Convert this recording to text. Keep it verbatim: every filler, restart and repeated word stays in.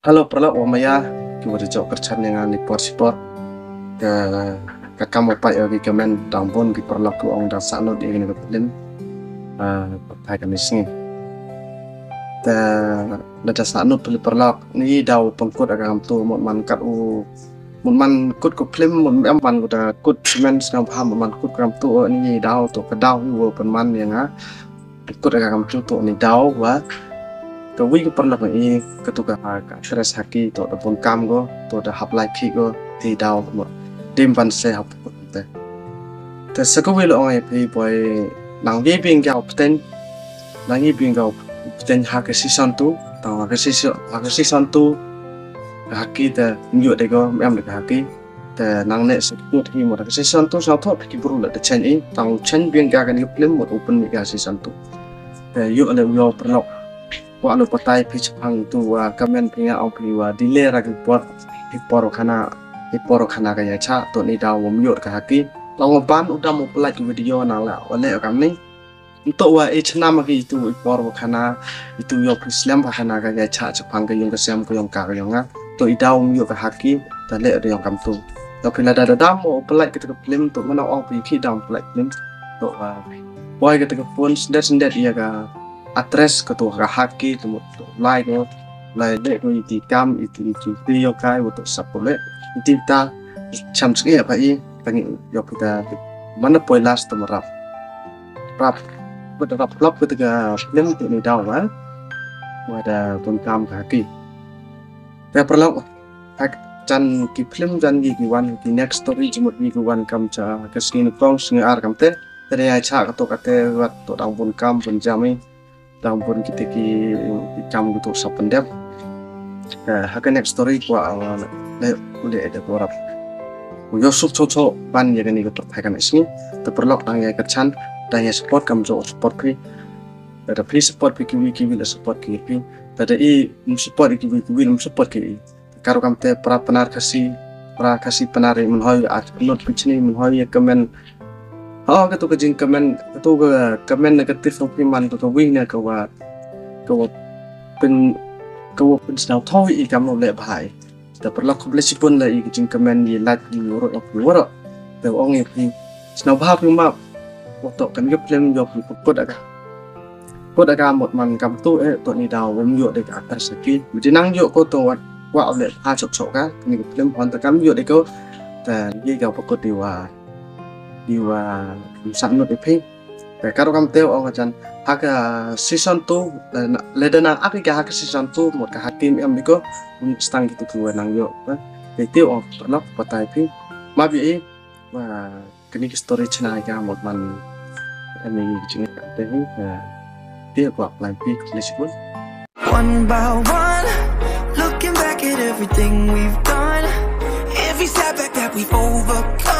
Hello paralok wa maya, ki wa da jok kyrchan ïa nga ni por si por. Ka, ka kam wa pait ïa ki comment dang bun ki paralok ki ong dang sah nud ïa kane ka film. Ah, pathai kane sngi. Te lada sah nud phi paralok, ni daw pynkut ïa ka kam tu, mut man kat u, mut man kut ka film, mut em man kut da kut semen sngewbha, mut man kut ka kam tu, ni daw tu ka daw hi wa pynman ïa nga. Kut ïa ka kam tu tu ni daw wa ka wi ka paralok i ka tu ka, ka actress ha ki tu da bun kam ko, tu da hap lai ki ko, ti daw mo. Dim ban se hap kut te. Te sa ka wi lo ong ai phi boi nang wi bing gau pten. Nang wi bing gau pten ha ka season two, tang ha ka season, ha ka season two. Ha ki te nyu de ko, em de ha ki. Te nang ne sa kut hi mo da ka season two sa thot ki bru la da chen i, tang chen bing ka kan film mo open mi ka season two. Te yu le u yo paralok. Wa lo patai phi chapang tu wa comment phi nga ong phi wa delay ra ki por, ki por khana, ki por khana ka ya cha, tu ni daw wa myu ka ha ki. Long ban u dam u pelai ki video nang la wa le kam ni. Nto wa i chnam ki itu i por wa khana, itu yo phi slem wa khana ka ya cha chapang ka yung ka sem ka yung ka ka yung nga. To i daw myu ka ha ki, ta le da yung kam tu. To phi la da da dam wa pelai ki ta ka film, to mana ong phi ki dam pelai film. To wa boi ki ta ka phone, sendet sendet ïa ka address ka tu ka ha ki, tu mo tu lai ko, lai le ko i ti kam, i ti, i ti, ti yo kai, wa tu sap ko le, i ti ta, cham sik ïa pa i, tangi yo phi ta, mana poi last tu ma rap. Rap, wa da rap flop ki ta ka film tu ni daw wa, wa da bun kam ka ha ki. Te paralok, ha jan ki film jan ki ki wan, ki next story jimut ki ki wan kam cha, ka sngi nyngkong sngi ar kam te, te da ya cha ka tu ka te, wat tu dang bun kam, bun jam i, dang bun ki te ki, ki kam ki tu sa pyndep. Eh, ha ka next story kwa, eh, le, le, de ko rap. Ku yo sup cho cho, ban ya ka ni ka tu, ha ka next sngi, te paralok dang ya ka chan, dang ya support kam jo support phi. Lada phi support phi ki wi ki wi la support ki phi. Lada i um support ki wi ki wi um support ki i. Karo kam te para Pnar Khasi, para Khasi Pnar i mynhoi a lut phi chini mynhoi ya comment. Ha ka tu ka jing comment, ka tu ka comment negative phi man ka tu wi ne ka wa, ka wa pyn, ka wa pynsngew i kam le bha i. Te paralok khublei shibun la i ka jingkmen i lait i waro i waro. Te ong i phi sngewbha phi map. Wa to kan ka film yo phi kut ïa ka. Kut ïa ka mut man kam tu eh to ni daw wam yo de ka actress ki. Mesti nang yo ko to wat wa le pha chok chok ka. Ni ka film hon ta kam yo de ko. Te ye ka pakut di wa. Di wa sa nut i phi. Te karo kam te ong ka jan ha ka season two, le, le da nang ak ka ha ka season two mut ka ha team em biko, um stang ki tu ki wa nang yo. Te te ong paralok patai phi. Ma bi i, wa kani ki story chna ka mut man em i jing ka te hi. Te ko plan phi le sikul. One by one, looking back at everything we've done, every setback that we've overcome.